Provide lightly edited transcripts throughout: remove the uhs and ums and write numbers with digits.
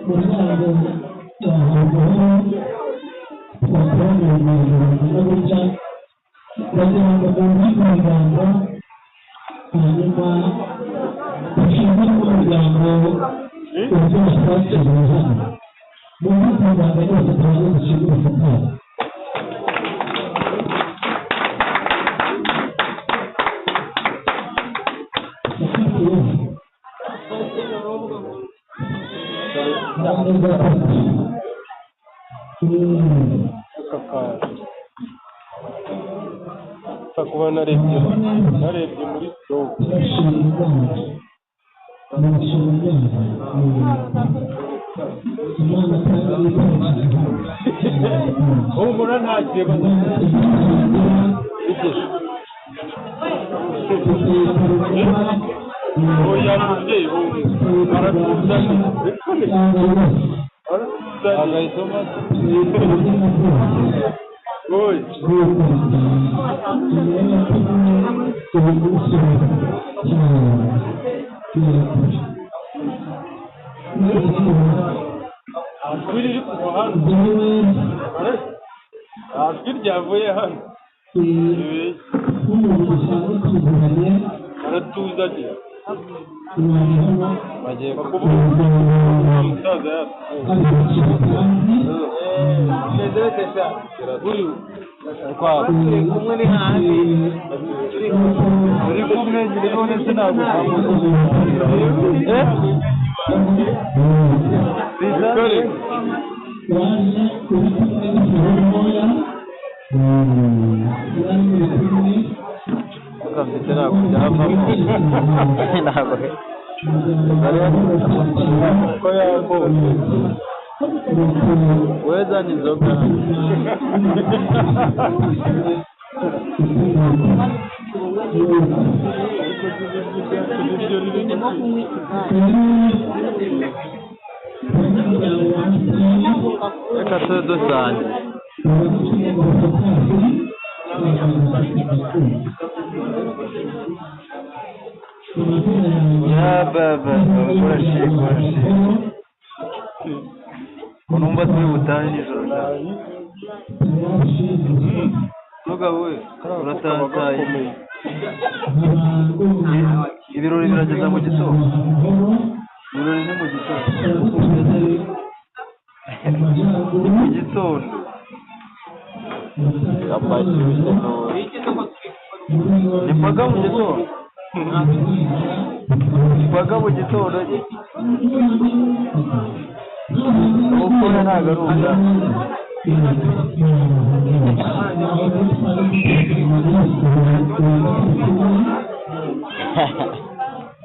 Muryango wa twakoranye umuryango gutya, bagira ngo bumve ibiganza, hanyuma dushinge n'umuryango uburyo batwakiriye hano. Bumve ibiganza rwose, tubanze dushimire Satani. Aka kuba narebye muri sitoke. Humura, nta kibazo. Oya mubyeyi, humura, aratuzanye, aratuzanye. Agahitamo. Oya. Nta jwi riri kuva hano, nta jwi ryavuye hano. Aratuzanye. Bagiye. Bakuvuga umusaza yacu uyu. Kwabo. Turi kumwe, ni hahandi turi kumwe. Uri kumwe nyine, none se ntabwo eh Bikore. Waje uri kumwe n'igihuru ntoya, yari muri kumwe. Mfite, ntabwo byavamo, ntabwo ko yakoze wowe zana inzoga. Ndimo kunywa ikigage. Reka tube dusange. Ya baba, urashima, urashima ko numva turi butahe nijoro cyane. Mugabo we, uratangaye. Ibirori birageza mu gitondo, ibirori ni mu gitondo, ni mu gitondo. Kapashyushye ni mpaka mu gitondo, mpaka mu gitondo. Ubukwe ntabwo ari ubwa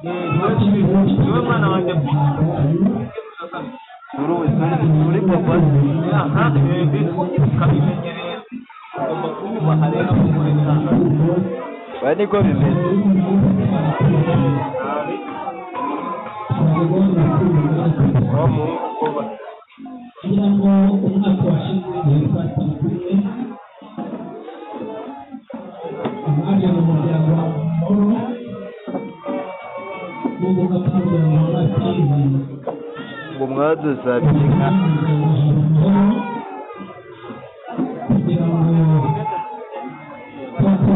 Niwe mwana wanjye. Turi papa. Aha, ukabimenyereye, ugomba kububaha rero kumureka. Oya, niko bimeze. Wa muhungu ko Kugira ngo umwaka washize igihe twari turi kumwe, abaje mu muryango wa Mahoro n'ubwo ko umuryango wa Matizi Ngo mwadusabye inka. Kugira ngo koko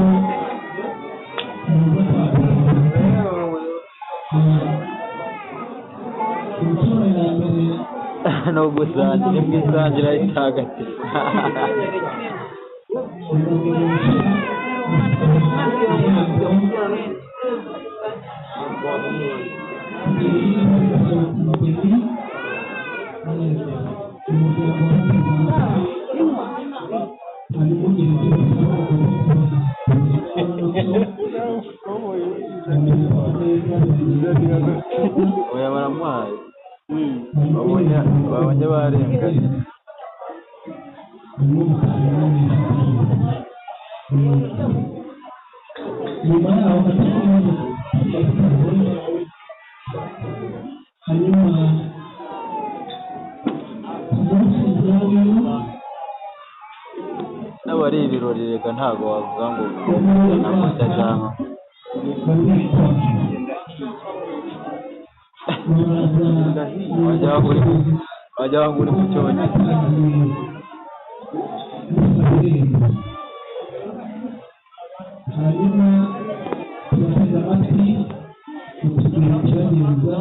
muze inshuro ya mbere. No gusangira imbwa isangira itagatifu. Oya, baramuhaye, babonye barenganye. Nyuma yaho hanyuma ku munsi nk'uyu N'aba ari ibirori reka, ntabwo wavuga ngo na gutya cyangwa baricwa Wagira ngo uri mu cyongereza. Hanyuma tubateze amatwi, utubwira ikibagenza.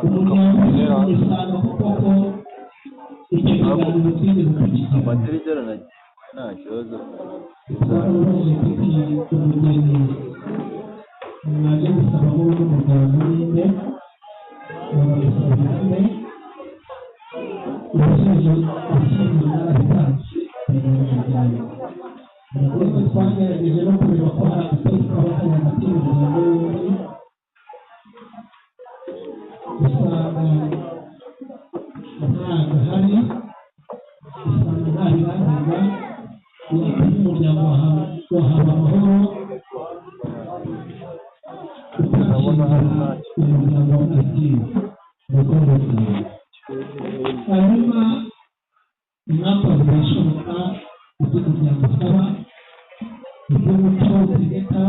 Umuryango usanga koko icyo kiganiro twigeze kukigira. Amadirishya aranagiye, nta kibazo. Twarababajije tuti: "Umugeni mwaje gusaba muri uno muryango ninde? Murabisabira nde?" Ibisubizo mwarabitanze umuryango. Ndetse twagerageje no kureba ko hari agatotsi kaba kari hagati y'umuryango wombi, usanga nta gahari, usanga nta birangiza umuryango wahawe amahoro utashingira umuryango wa Mwakiro. Murakoze cyane. Hanyuma mwakoze ibishoboka, ibyo umuryango usaba, ibyo umuco utegeka.